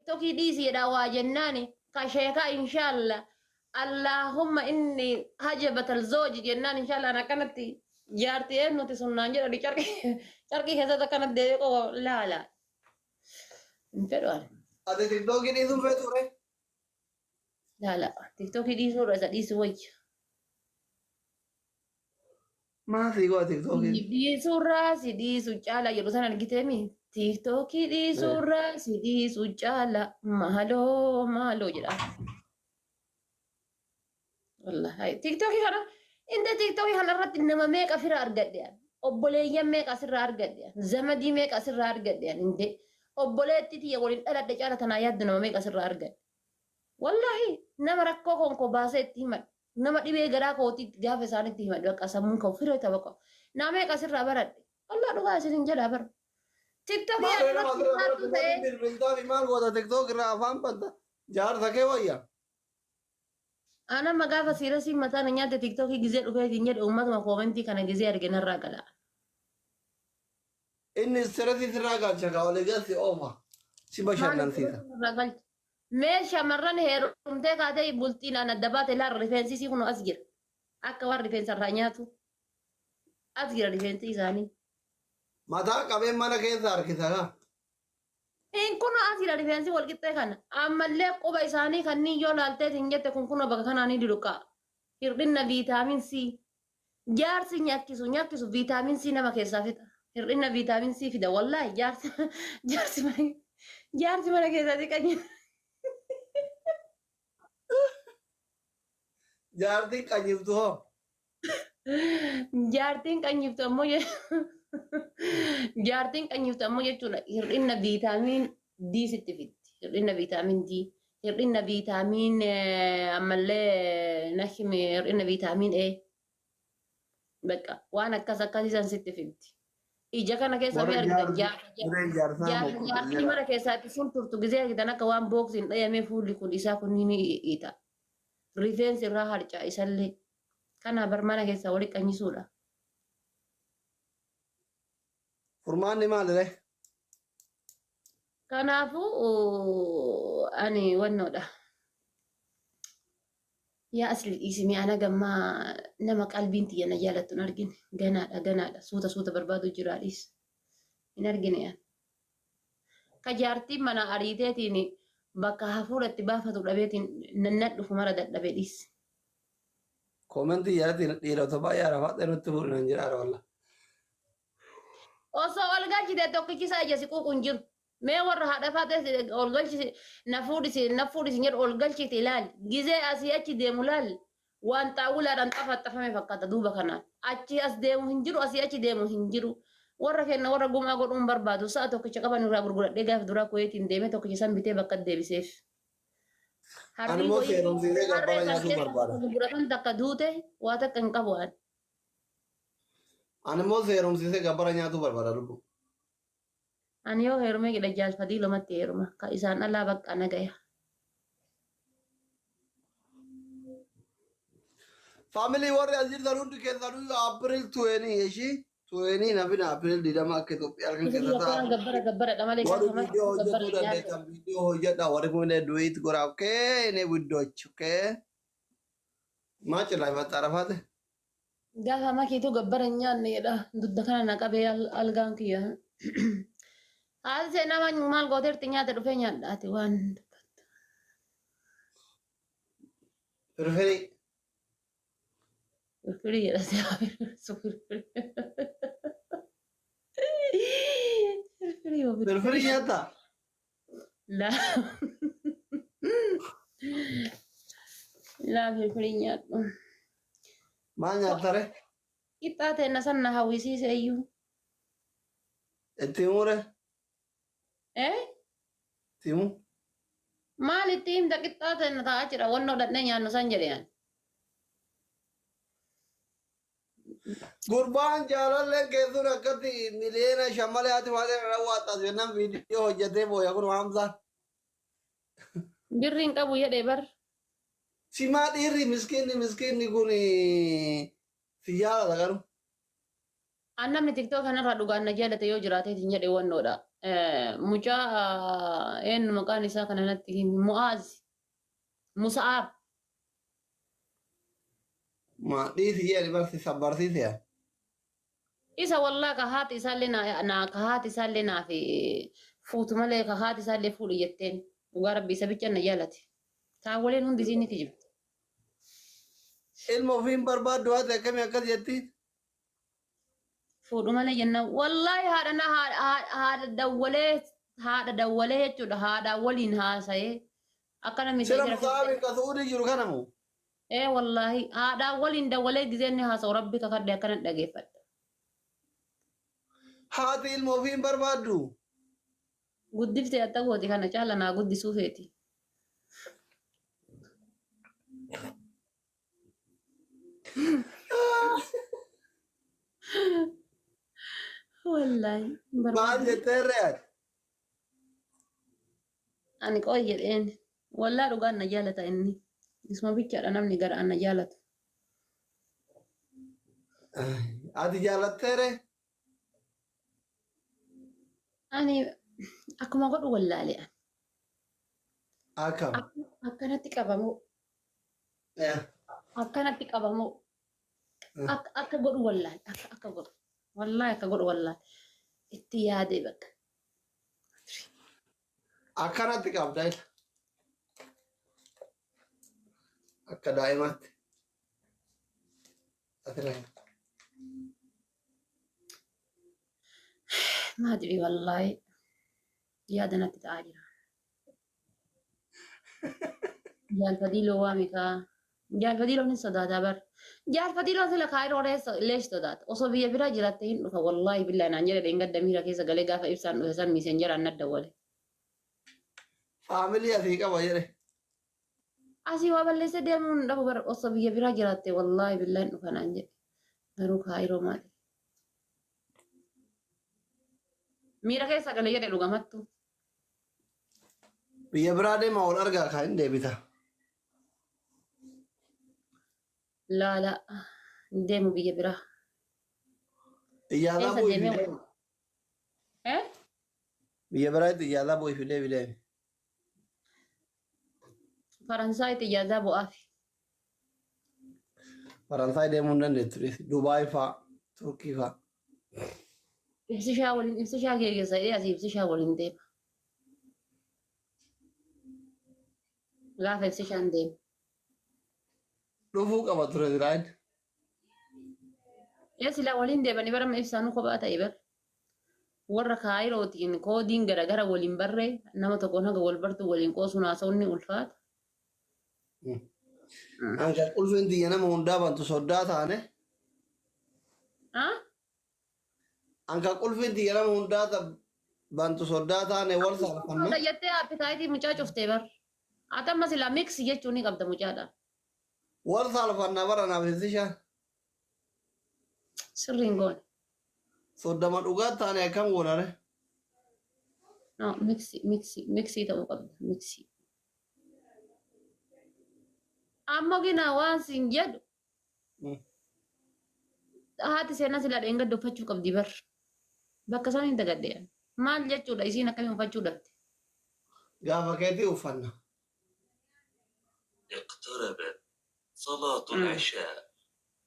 Tiktokii dhiisi jedhaa waa jennaani ka sheekaa inshaalla Allaahumma inni hajabatal zooji jennaan inshaalla an akkanatti jaartii eenyuti sun naan jedhani carqii carqii keessatti akkanatti deebi'ee qofa laala. Hin fedhu ani. Ati tiktookii dhiisuun feetu ree? Laala tiktokii dhiisuurra isa dhiisu wayya. Maal sii godha tiktookiin? Dhiisuurraa si dhiisu caala jedhu san argiteemi. Tiktokii dhiisuurraa si dhiisu caala maaloo maaloo jedha. Wallahi tiktokii kana inda tiktokii kana irratti nama meeqa fira argadhe an. Obboleeyyan meeqa asirraa argadhe an. Zamadii meeqa asirraa argadhe an inde. Obboleettii tiyya waliin dhaladhe caala tanaa yaaddu nama meeqa asirraa argadhe. Wallahi nama rakkoo konkoo baasee itti himadhe. Nama dhibee garaa kootii gaafa isaanitti himadhe bakka sammuun koo firee ta'e bakka. Nama meeqa asirraa baradhe. Wallah dhugaa isin hin jedhaa bara. Tiktokii Maal ani nama irratti asirraa hirmaattu barattu ta'ee waliin bilbiltaa fi maal goota tiktook irraa afaan banta jaarsa kee wayya. Ana amma gaafa siirasiin mataa na nyaatte tiktokii gizee dhufeetiin jedhe uummatuma koomentii kana gizee arge narraa gala. Inni stressii sirraa galcha kaa olii gad si oofa si Maal bashannansiisa. stressii narraa galcha? Mee shamarran heerumtee kaatee bultiin an adda baate laal rifeensi isii kunoo as jira. Akka waan rifeensa irraa nyaatu. As jira rifeensi isaanii. Mataa qabee mana keessa harkisa kaa. Hin kunoo as jira rifeensi wal qixxee kana. Ammallee quba isaanii kanneen yoo laalteet hin jette kun kunoo bakka kanaa ni diluqaa. Hir'inna viitaamin C. Jaarsi nyakkisu nyakkisu viitaamin C nama keessaa fixa. Hir'inna viitaamin C fida wallaahi jaarsi jaarsi mana jaarsi mana keessaa si qanyi. Jaartiin qanyiftu hoo? Jaartiin qanyiftu ammoo jaartiin qanyiftu ammoo jechuudha hir'inna viitaamin D sitti fiddi. Hir'inna viitaamin D, hir'inna viitaamin ammallee nahimi hir'inna viitaamin E. Bakka waan akkas akkasii san sitti fiddi. Ija kana keessa mee Warri argitan jaarsi jaarsa warri jaarsaa jaarsa moo jaartiin mana keessaatti sun turtu gizee argitan akka waan booksiin dhayamee fuulli kun isaa kun ni ita. Rifeensi irraa harca'a isallee. Kana bar mana keessaa wali qanyisuudha. Furmaanni maali ree? Kanaafuu ani wannoodha. Yaa asli dhiisi mee ana gammaa nama qalbiin tiyya na jaalattu hin argine. Ganaadha ganaadha suuta suuta barbaadu jiraa dhiis. Hin argine an. Ka jaartiin mana ariiteetiin bakka hafuura itti baafatu dhabeetiin nannan dhufu mara dadhabe dhiis. Koomentii jalatti dhiirota baay'ee arafaadha nutti fuudhi nan jedhaara wallah. Osoo ol galchite tokkichi isaa ija si quuqu hin jiru. Mee warra haadha faatee ol galchisi na fuudhisi na fuudhisi jedhu ol galchite ilaali. Gizee asii achi deemu laali. Waan xaawulaadhaan xafaxafame fakkaata duuba kanaan. Achi as deemu hin jiru asii achi deemu hin jiru. Warra kenna warra gumaa godhuun barbaadu sa'a tokkicha qaban irraa gurguradhee gaafa duraa kuweetiin deemee tokkicha san bitee bakka deebiseef. Ani Harrii immoo wayii seerumsiisee harree gabbara san nyaatuu keessa barbaada. gurguratan takka duute waa takka hin qabu ani. Ani immoo seerumsiisee gabbara nyaatuu barbaada lubbu. Ani yoo heerumee jedhe jaalfadii lomatti heeruma. Ka isaan alaa bakka nagaya. Faamilii warri as jirtan hundi keessanuu April 20 ishii 20 nafina April 20 akka Itoophiyaa halkan Isin keessa yakkaan ta'a. gabbara gabbaradha malee Warri gaafa viidiyoo malee gabbara hojjetuu hin nyaatu. dandeessan viidiyoo hojjedha warri kun duet godha okay ne widdoch okay. Maa cilaa ifatta arafaate? Gaafa makiitu gabbara hin nyaanne jedha. Dudda kana na qabee algaan kiyya. Haati seenaa maal gooteerti nyaata dhufee nyaadha ati waan dubbattu. Firfirii. Firfirii jedha si haa firfirsu firfirii. Firfirii yoo Firfirii firfirii. nyaattaa? Laa. Laa firfirii nyaadhu. Maal nyaatta ree? Qixxaa ta'e na san na hawwisiise iyyuu. Itti himuu ree? Eh? Itti himuu? Maal itti himta qixxaa ta'e na taa'aa jira wannoo dhaqnee nyaannu san jedhe ani. Gurbaan jaalalleen keessuun akkatti miliyoona 5 malee haati maatii irra waaxxas jennaan viidiyoo hojjetee booya kun Hamzaan. Birri hin qabu jedhe bar. Simaa dhiirri miskiinni miskiinni kun si jaalata garuu. An namni tiktok kanarraa dhugaan na jaalate yoo jiraateetiin jedhe wannoodha. Mucaa eenyu maqaan isaa kana natti himi, Mu'aaz Musa'aab. Ma dhiisi jedhani barsiisa barsiise yaa. Isa wallaa ka haati isaallee naa ka haati isaallee naa fi fuutu malee ka haati isaallee fuudhi jetteen, dhugaa rabbi isa bicha na jaalate. Taawwaleen hundi isiin ni kijibdi. Ilma ofii hin barbaaddu, haati akkamii akkas jetti? Fuudhu malee jennaan wallaahi haadha na haadha dawwalee, haadha dawwalee jechuudha, haadha waliin haasa'ee akka namni Sila Musa'aabi ka Su'uudii jiru kana moo? Ee wallaahi, haadha waliin dawwalee gizee inni haasa'u rabbi kakadhe akkana dhageeffadha. Haati ilma ofii hin barbaaddu. Guddiftee atta gooti kana caala naa guddisuu feeti. Wallaahi hin Maal barbaadu. jettee re'aati? Ani qoy jedheen. Wallaa dhugaan na jaalata inni. Isuma bichaadha namni gara na jaalatu. Ati jaallattee ree? Ani akkuma godhu wallaale ani. Akkam? Akkanatti qabamoo, akkanatti qabamoo, akka godhu wallaale, akka godhu wallaahi, akka godhu wallaale, itti yaadee bakka. Akkanatti qabda ila. Akka daa'imaatti. Ati lafa. Maadri wallaahi yaada natti ta'aa jira. Jaalfadii waa mikaa. Jaalfadii ni sodaataa bar. Jaalfadii sila kaayiroo leesh sodaata. Osoo biyya biraa jiraatte hin dhufa wallaahi billaahi naan jedhe, dheengadda miira keessa galee gaafa ibsaan dhufe san miisenjaraan nadda wale. Family asii qaba jedhe. Asii waa balleessee deemuun dhabu bar, osoo biyya biraa jiraatte wallaahi billaahi hin dhufa naan jedhe. Garuu kaayiroo maali? Miira keessa galee jedhe dhugamattu. Biyya biraa deema wal argaa kaa hin deebita. Laala, hin deemu biyya biraa. Iyyaasaa Eessa bu'ii deemee fidee. wal? Eh? Biyya biraatti iyyaasaa bu'ii fidee deemi. Faransaay ijaazaa bu'aafi. Faransaay deemuu hin dandeettu. Dubaay faa, Turkii faa. Ibsishaa waliin, ibsishaa geeggeessa jedhee asii ibsishaa waliin deema. Gaafa ibsishaan deema. Dhufuu qaba ture Ziraayin. Ee silaa waliin deemanii bara ibsaanuu kophaa ta'e bar. Warra kaayirootiin koodiin garagara waliin barree nama tokkoon haga wal bartu waliin qoosuun haasa'uun ni ulfaata. Anka qulfiin tiyya nama hundaa bantu soddaa taane. Ah? Anka qulfiin tiyya nama hundaa bantu soddaa taane wal saalfanne. Jettee appetite mucaa cuftee bar. Ati amma silaa mix jechuun ni qabda mucaadha. Wal saalfanna bara naaf ibsishaan. Sirriin goone. Soddama dhugaa taane akkam goonare? No, mix mix mix ta'uu qabda, mix. Ammoo gina waan siin jedhu, haati seenaa silaa dheengadda uffachuu qabdi bar. Bakka isaan hin dagadde. Maal jechuudha, isiin akkamiin uffachuu dhabde? Gaafa keetii uffanna. اقتربت صلاة العشاء.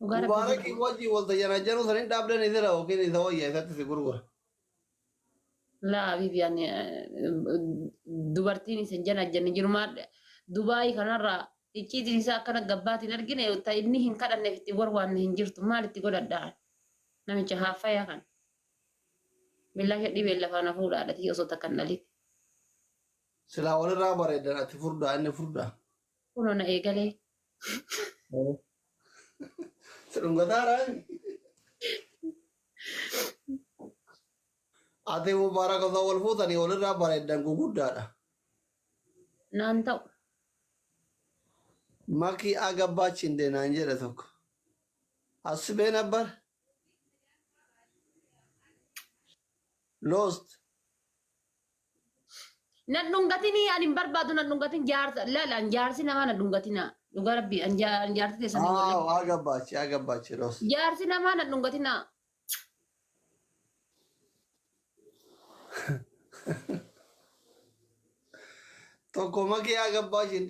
Dhugaa rabbi. Mubaarakii wajjin wal tajaajiluu saniin dhaabdan isira yookiin isa wayya isatti si gurgura. Laa Vivian, dubartiin isin jana janni jiru maal, Dubaayii kanarraa icciitiin isaa akkana gabbaatiin argine, ta inni hin kadhanneef itti warwaanne hin jirtu, maal itti godhadhaa namicha haaffayaa kana. Billaa dhibeen lafaa na fuudhaadha osoo takka hin dhalin. Silaa walirraa bareedan, ati furdaa inni furdaa. Kunoo na eegalee. Si dhungataara. Ati Mubaarak osoo wal fuutanii walirraa bareedan guguddaadha. Naan ta'u. Makii agabbaachi hin naan jedhe tokko. Asibee nabbar. Lost. Nan dhungatinii, ani hin barbaadu, nan dhungatin, jaarsa laala, an jaarsi namaa nan dhungatina, dhugaa rabbi, an jaarsi teessan. Aaw agabaachi agabaachi lost. Jaarsi namaa nan dhungatina. Tokko makiyaa gabbaa isheen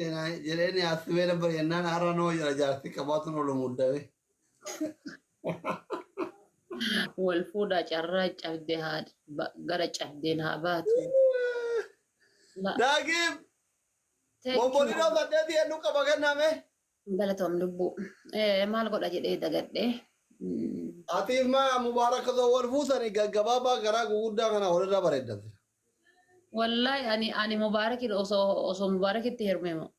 jedheen asibee dabbar jennaan har'a noo jira jaartii qabaatuun olu muddame. Wal fuudhaa carraa cabdee haa gara cabdeen haa baatu. Daagim Thank you. bobboliidoo saddeetii hedduu qaba kenname. Galatoom lubbuu. Maal godha jedhee dagadhee. Atiif maa mubaarak osoo wal fuusanii gaggabaabaa garaa guguddaa kana walirra bareeddate. Wallahi ani mubaarakin osoo mubaarakitti heerume moo.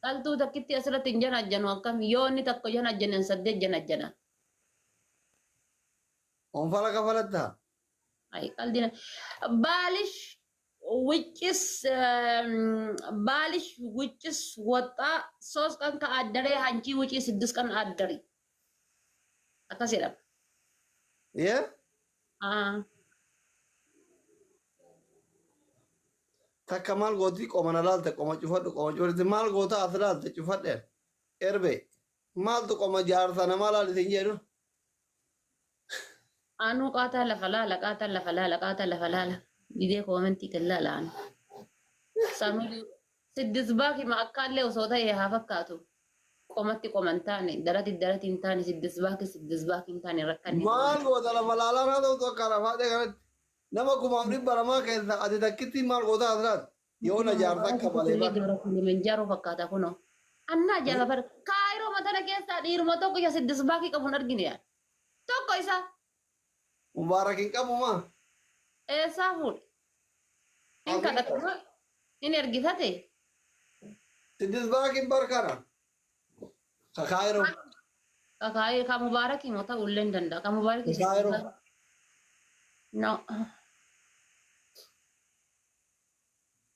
Dhaltuu takkitti asirratti hin janajjanu akkam yoo inni tokko janajjanan saddeet janajjana. Onfala kafalattaa? Ay qaldiina. Baalish ውጭስ ባልሽ ውጭስ ወጣ 3 ቀን ከአደረ አንቺ ውጪ 6 ቀን አደሪ akkas jedhama. Yee? Ah. Takka maal gooti qoma na laalte qoma cufadhu qoma cufadhu maal goota as laalte cufadhe erbe maaltu qoma jaarsa namaa laalite hin jedhu. Anuu qaataa lafa laala, qaataa lafa laala, qaataa lafa laala. Didee koomentii kan laala anu. Sanuu siddis baakima akkaallee osoo ta'e haa fakkaatu. Qomatti qoma hin taane, darati darati hin taane, siddis baaki siddis baaki hin taane rakkanne. Maal goota lafa laalaa naa ta'u tokko rafaadhe kanatti nama 2,200 keessa ati takkitti maal goota as laalte yoo na jaarsa akka malee bara. Kilimanjaaroo fakkaata kunoo. Annaa ajaa'iba bara. Kaayiroo matana keessaa dhiiruma tokko isa siddis baakii qabu hin argine yaa. Tokko isa Mubaarak hin qabu maa? Eessaa fuudhe? Hin kadhatu hin ergifate. Siddis baakiin barkana. Kakaayiroo. Kakaayee ka mubaarakii moo ta'uu illee hin danda'a. Ka mubaarakii siddis Kakaayiroo. Baakii. No.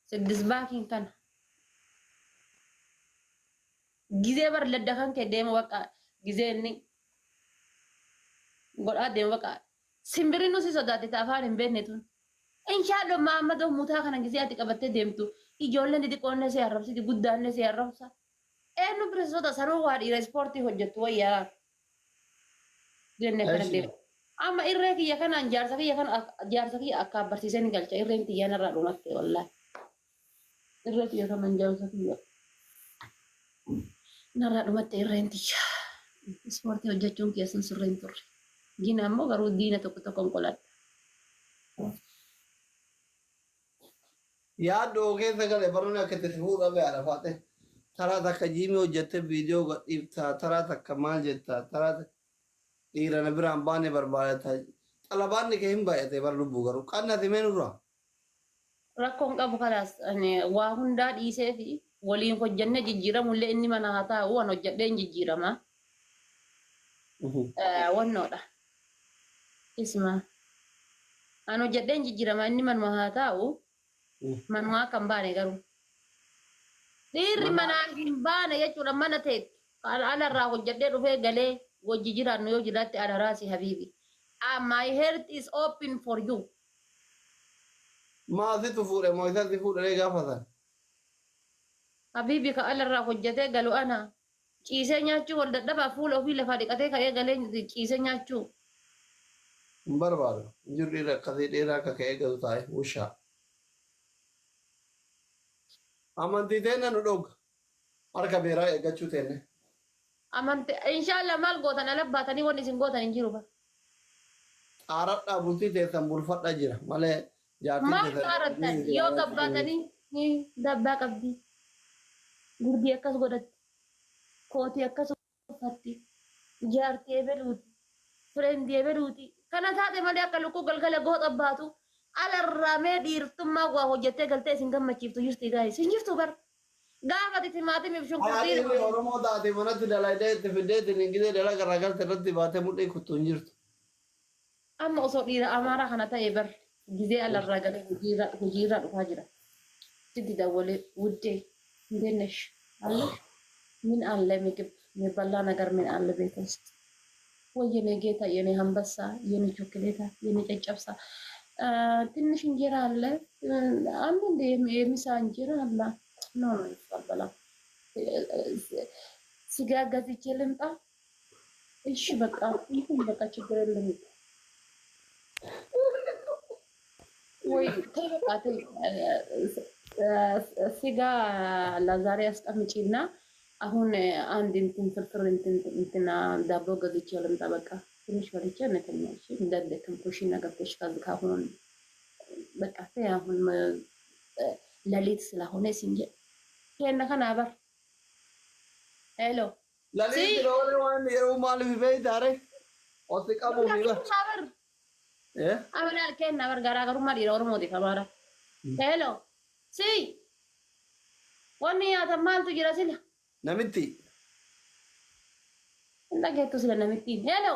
Siddis baakiin kana. Gizee bar ladda kan kee deema bakka gizee inni godhaa deema bakka simbirri nu si sodaate ta afaan hin beekne tun. Inshaallah Mahammadoo mutaa kana gizee ati qabattee deemtu ijoolleen xixiqqoonne si arrabsiti guddaanne si arrabsa. Eenyu bira si soda sanuu waa dhiira ispoortii hojjettu wayyaa jenne kana Eshi. deema. Amma irree kiyya kanaan jaarsa kiyya kana jaarsa kiyya akka barsiisee ni galcha irreen tiyya narraa dhumatte wallaahi. Irree kiyya kanaan jaarsa kiyya narraa dhumatte irreen tiyya. Ispoortii hojjechuun keessan sirrii hin turre. Gina ammoo garuu diina tokko tokkoon qoladha. Yaaddoo keessa gale barnoonni akka itti si fuudha ba'e rafaate. Taraa takka jiimii hojjettee viidiyoo gadhiiftaa taraa takka maal jettaa taraa takka dhiira na biraan baane barbaadata. Xalabaanni kee hin baay'ate bara lubbuu garuu qannati mee nurraa. Rakkoon qabu kalaas ani waa hundaa dhiisee fi waliin hojjannee jijjiiramullee inni mana haa taa'u waan hojjedhee hin jijjiirama. Wannoodha. Isma. An hojjedhee hin jijjiirama inni manuma haa taa'u manuma akka hin baane garuu. Dhiirri manaa hin baane jechuudha mana teettu. Alarraa hojjedhee dhufee galee wajji jiraannu yoo jiraatte alaraasi habiibi. Ah, my heart is open for you. Maasitu fuudhe moo isatti fuudhee gaafatan? Habiibi ka alarraa hojjetee galu ana. Ciisee nyaachuu wal dadhabaa fuula ofii lafaa dhiqatee ka'ee galee ciisee nyaachuu. Hin barbaadu. Hin jiru dhiira akkasii dhiira akka ka'ee galu taa'e wushaa. Amantii teenna nu dhooga. Harka beeraa eeggachuu teenne. Amante inshallah maal gootan ala baatanii wanni isin gootan hin jiru ba. Xaaradhaa bultii teessan bulfadha jira malee jaartiin Maal teessan. xaarattan yoo gabbaatanii ni dabbaa qabdi. Gurdii akkas godhatti. Kootii akkas uffatti. Jaartii ebeluuti. Fireendii ebeluuti. Kana taate malee akka lukkuu galgala gooxa baatu alarraa mee dhiirtummaa waa hojjettee galtee isin gammachiiftu jirti gaayis. Hin jirtu bar. Gaafa ati timaatimiif shunkurtii Dhiirri Oromoo taate manatti dalaydee itti fiddee ittiin ingilizee dalaga irraa galte irratti baatee mudhii kuttu hin jirtu. Amma osoo dhiira Amaaraa kana ta'e bar gizee alarraa galee hojiirraa dhufaa jira. Sitti dawwalee ውዴ እንዴት ነሽ አለሽ? ምን አለ ምግብ የሚበላ ነገር ምን አለ ቤት ውስጥ? ወይ የኔ ጌታ፣ የኔ አንበሳ፣ የኔ ቾክሌታ፣ የኔ ጨጨብሳ፣ ትንሽ እንጀራ አለ አንድ እንደ የምሳ እንጀራ አለ። No, no ይባላል። ስጋ ገዝቼ ልምጣ? እሺ በቃ ይሁን፣ በቃ ችግር የለም። ወይ ተይ በቃ ተይ። ስጋ ለዛሬ አስቀምጪና አሁን አንድ እንትን ፍርፍር እንትን እንትና ዳቦ ገዝቼ ልምጣ። በቃ ትንሽ በልቼ እንተኛ። እሺ እንዳትደክም ኩሽና ገብተሽ ካሁን በቃ ተይ። አሁን ሌሊት ስለሆነ ሲንጀ kenna kana bar hello Laliin ስለሆነ waan yeroo maaliif beeytaare? Osi qabuu fi bar. bar Amanal kenna bar garaagarummaa dhiira Oromootiif Amaara. Hello si wanni nyaatan maaltu jira sila? Namitti. Hin dhageettu sila namittiin. Hello.